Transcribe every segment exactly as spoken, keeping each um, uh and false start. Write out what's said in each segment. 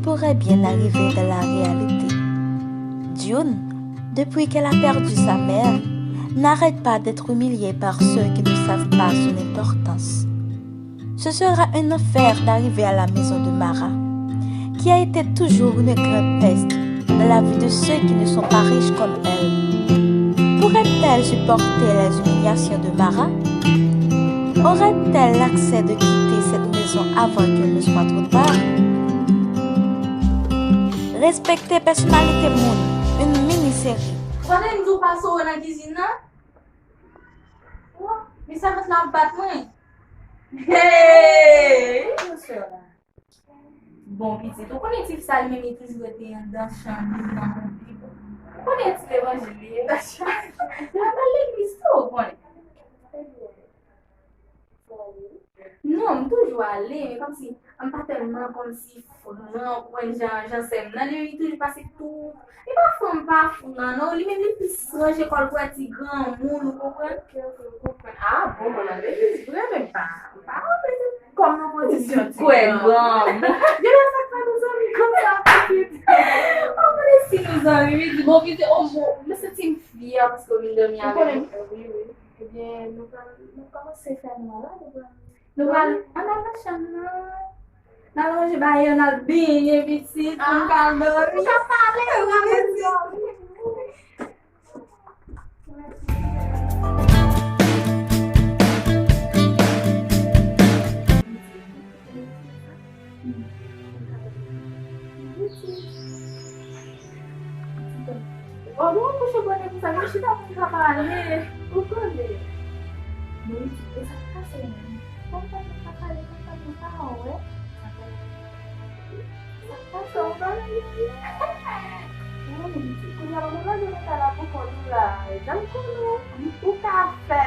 pourrait bien arriver dans la réalité. June, depuis qu'elle a perdu sa mère, n'arrête pas d'être humiliée par ceux qui ne savent pas son importance. Ce sera un enfer d'arriver à la maison de Mara, qui a été toujours une grande peste dans la vie de ceux qui ne sont pas riches comme elle. Pourrait-elle supporter les humiliations de Mara? Aurait-elle l'accès de quitter cette maison avant qu'il ne soit trop tard? Respekte pèsonalite moun, une mini-série. Konnen m di w pase w nan kizin nan? Men sèvant la ap bat mwen. Hey! Bon, pitit, ou konnen ti fi sa li menm li toujou rete anndan chanm li, nan koup li. Ou konnen ti levanjil li ye. L ap al legliz tou, ou konnen. Non, m toujou ale, men kòmsi, m pa tèlman kòmsi fran, ou konprann jan, jan sè m nan, li menm li toujou pase tou. Li pa fran, m pa fran, non, li menm li plis ranje kò l pou wè ti granmoun, ou konprann? Ok, ok, m konprann. Ah, bon, mwen nan legliz vre, men m pa, m pa rete kò m nan pozisyon ti granmoun. Kwè granmoun. Genlè sa k fè nou zanmi konsa, pitit. Ou konnen si nou zanmi, wi, di bon, pitit, oh, bon, mwen santi m fyè paske w vin dòmi avè mwen. Wi, wi. Ebyen, nou pral, nou kòmanse fè nwa la, nou pral. Nou pral, ann al nan chanm nan. N al ranje bagay yo, n al benyen, pitit, pou n ka dòmi. Ou ka pale, ou ka dòmi. Pitit. Pitit. Pitit. Bon, nou kouche bonè konsa, nou chita pou n ka pale. Ou konnen. Bon, e sa k pase menm? Konsa nou ka pale konsa, nou pa wè. Sa k pase, ou pa wè? Kounye a, mwen mande mwen ka la pou kont ou la. Jan m konnen w, ou ka fè.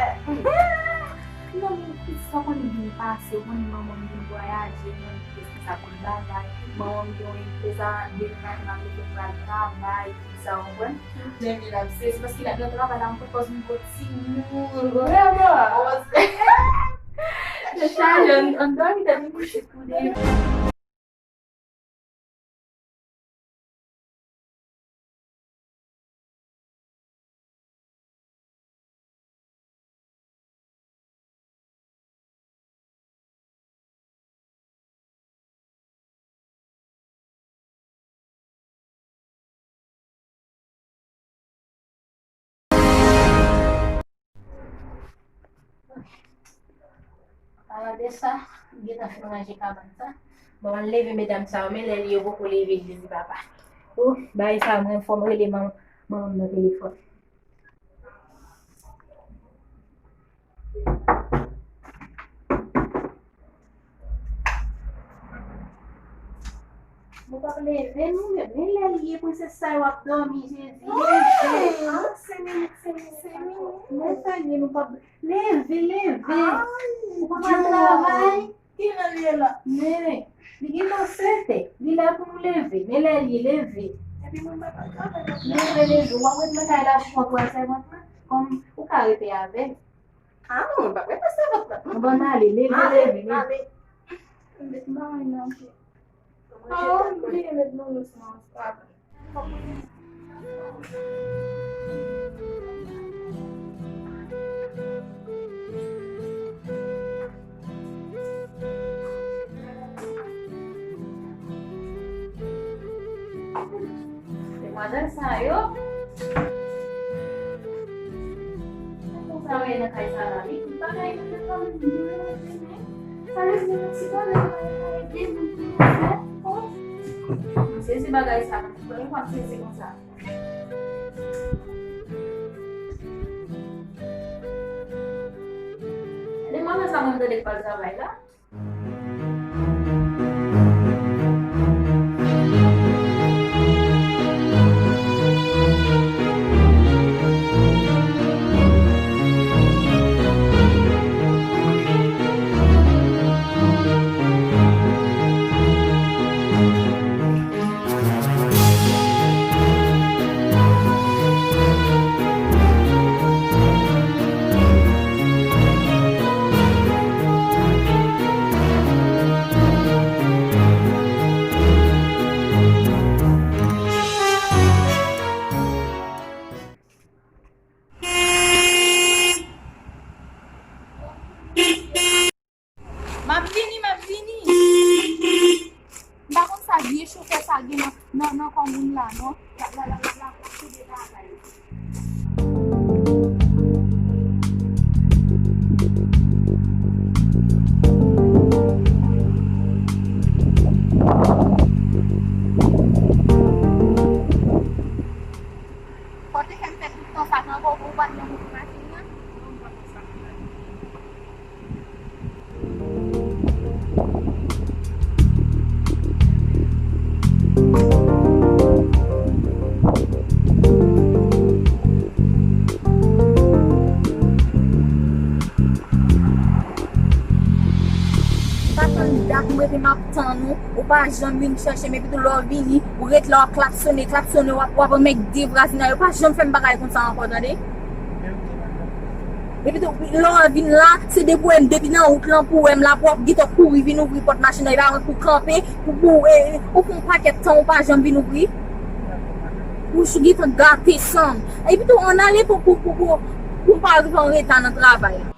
Non, men pitit, sa konn byen pase, ou konnen manman m vin vwayaje, mwen m te responsab de bagay, manman m gen yon enpreza de nan nan leson pral travay, tout sa, ou konprann? Lè vin ap se, se paske l ap nan travay la, m pran pòz m gon timoun. Vrèman? Pòz. Tèt chaje, m, m dòmi, tèt m kouche tou de. Palan de sa, m gentan fin ranje kabann sa. Bon, m al leve medam sa yo, men lè li yo poko leve, Jezi papa. Oh, bagay sa, mwen fò m rele manman, manman m nan telefòn. Mwen p ap leve non, men, men lè l ye, prensès sa yo ap dòmi, Jezi, leve. Ah, senk minit, senk minit, senk minit. Men sa l ye, nou p ap leve, leve. Ou pa pral travay? Kilè l ye la? Men, li gentan sèt è. Li lè pou nou leve. Men lè l ye, leve. Epi mwen pa pral travay. Leve, leve. W ap ret nan kay la pou kont ou a sèvant lan. Kòm ou ka rete avè l. Ah non, mwen p ap rete sèvant lan. Bon, bon, ale, leve, leve, leve. Ale. Met bagay nan pye. Ah, m bliye met boulos nan. Demwazèl sa yo. Sa yo ye nan kay sa la, wi. M pa ka imajine kòman m dwe rete, men sa yo se yon ti bagay, bagay de moun ki nou fè. Oh. M sezi bagay sa, mwen, mwen sezi konsa. Demwazèl sa mwen tande k pral travay la. Nan, nan kò moun la, non. La, la, la, la, la, la, tout de bagay. Fò te fè m fè tout tan sa ankò pou w pa t janm ouvri machin nan. M pa tann dat m rete m ap tann ou, ou pa janm vin chèche m, epi tou lè w vini, ou ret la w ap klaksonnen, klaksonnen, w ap, w ap anmègde vwazinay yo, pa janm fè m bagay konsa ankò, tande? Epi tou, lè w vin la, se depi w wè m depi nan wout lan pou w wè m la, pou w ap gentan kouri vin ouvri pòt machin nan, e pa mwen pou kanpe, pou, pou, e, ou fè yon pakèt tan ou pa janm vin ouvri. Ou sou gentan gate san m. Epi tou, ann ale pou, pou, pou, pou, pou m pa rive an reta nan travay la.